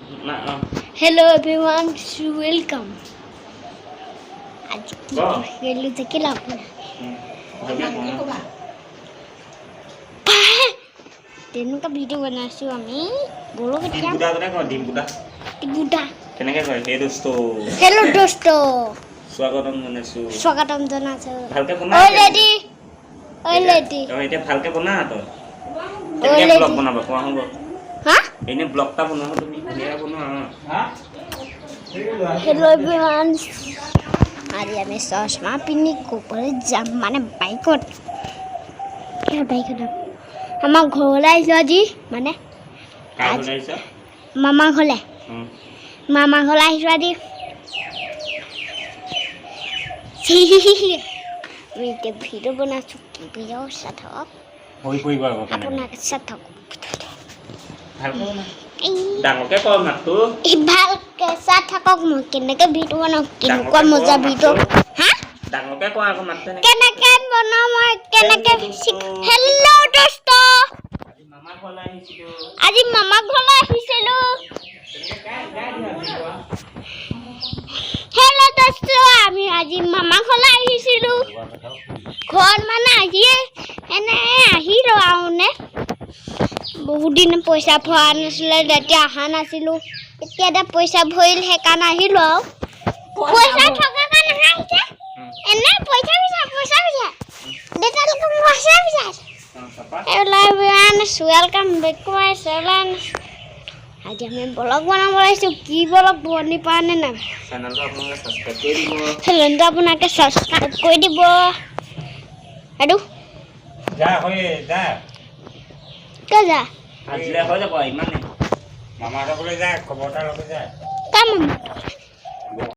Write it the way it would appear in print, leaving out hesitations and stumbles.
না, অঁ। Hello everyone, welcome. আজি কি ক। কৰিলোঁ দেখিলা আপোনাৰ? ভালকে কোৱা। তেনেকুৱা ভিডিঅ' বনাইছোঁ আমি। ব'লক এতিয়া। ডিম্পুদা কথা কওঁ, ডিম্পুদা। ডিম্পুদা। কেনেকে কয়? হে দোস্ত। হেল্ল' দোস্ত। স্বাগতম জনাইছো। স্বাগতম জনাইছোঁ। ভালকে বনা। ঐ লেডি, ঐ লেডি। অ, এতিয়া ভালকে বনা তই। ঐ কেনেকে লেডি। ব্লগ বনাবা কোৱা হ'ব। হা? এনে ব্লগ এটা বনোৱা, তুমি ধুনীয়াকে বনোৱা। হেল্ল' এভৰিৱান, আজি আমি চশমা পিন্ধি ক'বলৈ যাম, মানে বাইকত, বাইকত আমাৰ ঘৰলৈ আহিছোঁ আজি মানে। কাৰ ঘৰলৈ আহিছ? মামা ঘৰলৈ। মামা ঘৰলৈ আহিছোঁ আজি। আমি এতিয়া ভিডিঅ' বনাইছোঁ। কি ভিডিঅ' চাই থাকক। হৈ পৰিব আকৌ কেনেকে। আপোনাক চাই থাকক। ভালকে বনা। এই। ডাঙৰকে ক মাতটো। এই ভালকে চাই থাকক, মই কেনেকৈ ভিডিঅ' বনাওঁ, কেনেকুৱা ডাঙৰকে ক মজা মাতটো। ভিডিঅ', হা? ডাঙৰকে কোৱা আকৌ মাতটো এনেকে। কেনেকে বনাওঁ মই, কেনেকে? হেল্ল' দোস্ত। আজি মামা ঘৰলৈ আহিছিলো। আজি মামা ঘৰলৈ আহিছিলোঁ। তেনেকে গাই গাই দিয়া যি কোৱা। হেল্ল' দোস্ত, আমি আজি মামা ঘৰলৈ আহিছিলোঁ। ঘৰত মানে আজিয়ে এনে আহিলোঁ আৰু নে বহুত দিন পইচা ভৰা নাছিলে, তেতিয়া অহা নাছিলোঁ। এতিয়া পইচা ভৰিল, সেইকাৰণে আহিলোঁ। আৰু পইচা থকা কাৰণে আহিছে। এনে পইচা বিচাৰ, পইচা বিচাৰ, দেউতালোকে পইচা বিচাৰ। অ, তাৰপা? Welcome back to my channel. আজি আমি ব্লগ বনাব লাগিছোঁ। কি ব্লগ বনি পোৱা নে নাই? চেনেলটো আপোনালোকে ছাবস্ক্ৰাইব কৰি দিব। চেনেলটো আপোনালোকে ছাবস্ক্ৰাইব কৰি দিব আৰু যা হৈ যা। কিয় যা? আজিলৈ হৈ যাব, ইমানেই। মামাহঁতৰ ঘৰলৈ যা, খবৰ এটা ল'বলৈ যা। কাম।